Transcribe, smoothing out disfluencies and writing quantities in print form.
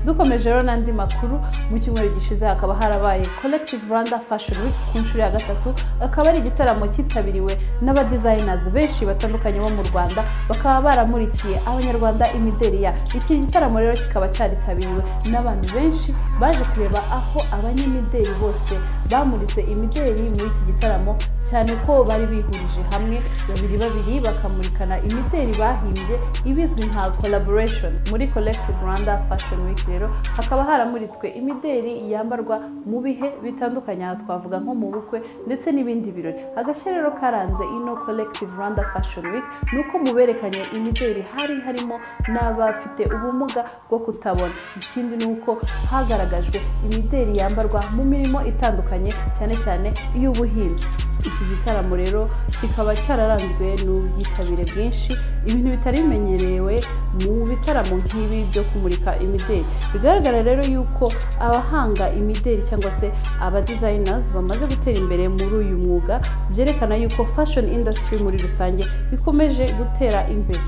Dukomeje rero n'andi makuru, mu cyumweru gishize hakaba harabaye Collective Rwanda Fashion Week ku nshuro ya gatatu. Akaba ari igitaramo cyitabiriwe n'aba designers benshi batandukanye bo mu Rwanda, bakaba baramurikiye Abanyarwanda imideri ya. Iki gitaramo rero kikaba cyaritabiriwe n'abantu benshi baje kureba aho abanyamideri bose bamuritse imideri muri iki gitaramo, cyane ko bari bihurije hamwe babiri babiri bakamurikana imideri bahimbye, ibizwi nka collaboration. Muri Collective Rwanda Fashion Week rero hakaba haramuritswe imideri yambarwa mu bihe bitandukanye, aha twavuga nko mu bukwe ndetse n'ibindi birori. Agashya rero karanze ino Collective Rwanda Fashion Week ni uko mu berekanye imideri hari harimo n'abafite ubumuga bwo kutabona. Ikindi ni uko hagaragajwe imideri yambarwa mu mirimo itandukanye, cyane cyane iy'ubuhinzi. Iki gitaramo rero kikaba cyararanzwe n'ubwitabire bwinshi, ibintu bitari bimenyerewe mu bitaramo nk'ibi byo kumurika imideri. Bigaragara rero yuko abahanga imideri cyangwa se aba designers bamaze gutera imbere muri uyu mwuga, byerekana yuko fashion industry muri rusange ikomeje gutera imbere.